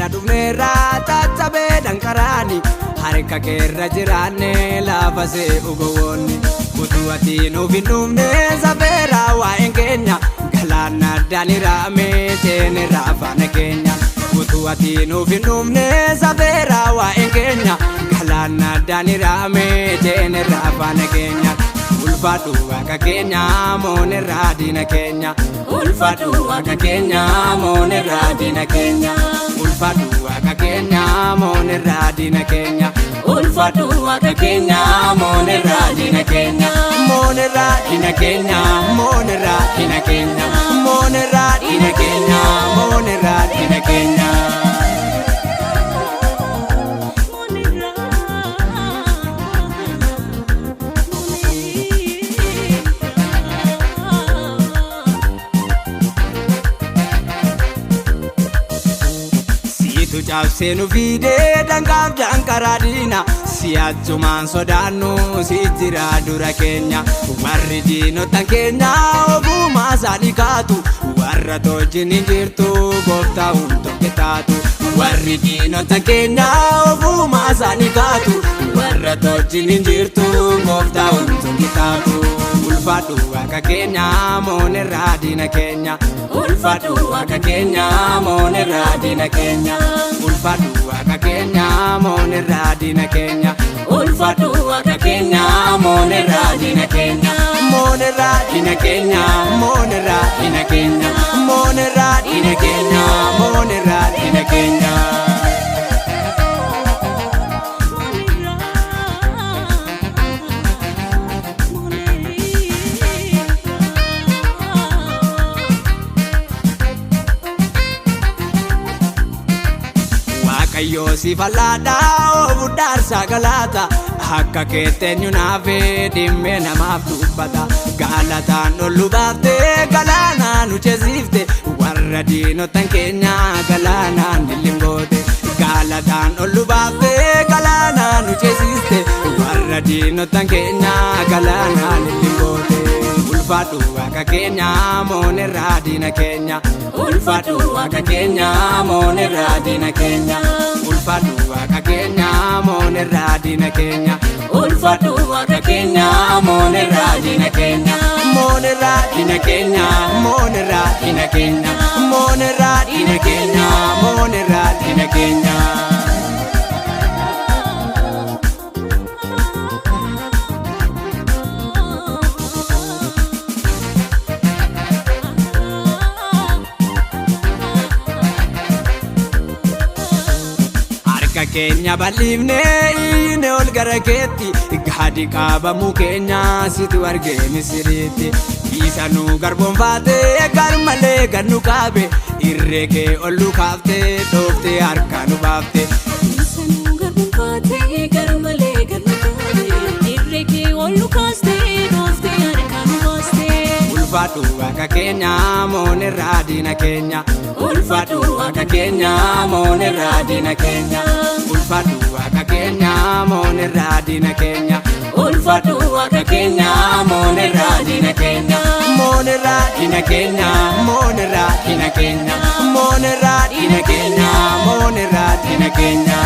keerra dhufneerra caccabee danqaraani harka keerra jiraanne lafa see'u gowwoonni. Utuu ati nuuf hin dhufne safeera waa'een keenya galaana addaan hiraame ceenerra faana keenya. Utuu ati nuuf hin dhufne safeera waa'een keenya galaana addaan hiraame ceenerra faana keenya. Ulfaadhu Waaqa keenya moonerraa diina keenya. Ulfaadhu Waaqa keenya moonerraa diina keenya. Ulfaadhu Waaqa keenya moonerraa diina keenya. Ulfaadhu Waaqa keenya moonerraa diina keenya. Moonerraa diina keenya moonerraa diina keenya. Moonerraa diina keenya moonerraa diina keenya. Siitu cabsee nu fiidee danqaaf danqaraa diina si'achumaan sodaannu si jira dura keenya warri diinotan keenya ogumaa isaanii kaatu warra tolchin hin jirtu gooftaa hundoo taatu warri diinota keenya ogumaa isaanii kaatu warra tolchin hin jirtu gooftaa hundoo taatu. Ulfaadhu Waaqa keenya moonerraa diina keenya. Ulfaadhu Waaqa keenya moonerraa diina keenya. Ulfaadhu Waaqa keenya moonerraa diina keenya. Ulfaadhu Waaqa keenya moonerraa diina keenya. Moonerraa diina keenya moonerraa diina keenya. Moonerraa diina keenya moonerraa diina keenya. Waaqayyoo si fallaadhaa obuudhaarsaa galaata akka keetteenyu naafee dhimmee namaaf dubbata galataan ol nu baaftee galaanaa nu ceesifte warra diinotan keenya galaanaan dhillimgoote galataan ol nu baaftee galaanaa nu ceesiste warra diinotan keenya galaanaan dhillimgoote. Ulfaadhu Waaqa keenya moonerraa diina keenya. Ulfaadhu Waaqa keenya moonerraa diina keenya. Ulfaadhu Waaqa keenya moonerraa diina keenya. Ulfaadhu Waaqa keenya moonerraa diina keenya. Moonerraa diina keenya moonerraa diina keenya. Moonerraa diina keenya moonerraa diina keenya. Harka keenya bal'ifnee iyyine ol gara keetti gadi qabamuu keenya situ argee misiriitti. Isa nu garboonfaatee gar malee gad nu qaabe irree kee ol nu kaaftee dhooftee harka nu baafte. Sanuu garboonfaatee gar malee gad nu qaabe irree kee ol nu kaastee dhooftee harka nu baastee. Ulfaadhu Waaqa keenya moonerraa diina keenya. Ulfaadhu Waaqa keenya moonerraa diina keenya. Ulfaadhu Waaqa keenya moonerraa diina keenya. Ulfaadhu Waaqa keenya moonerraa diina keenya. Moonerraa diina keenya moonerraa diina keenya. Moonerraa diina keenya moonerraa diina keenya.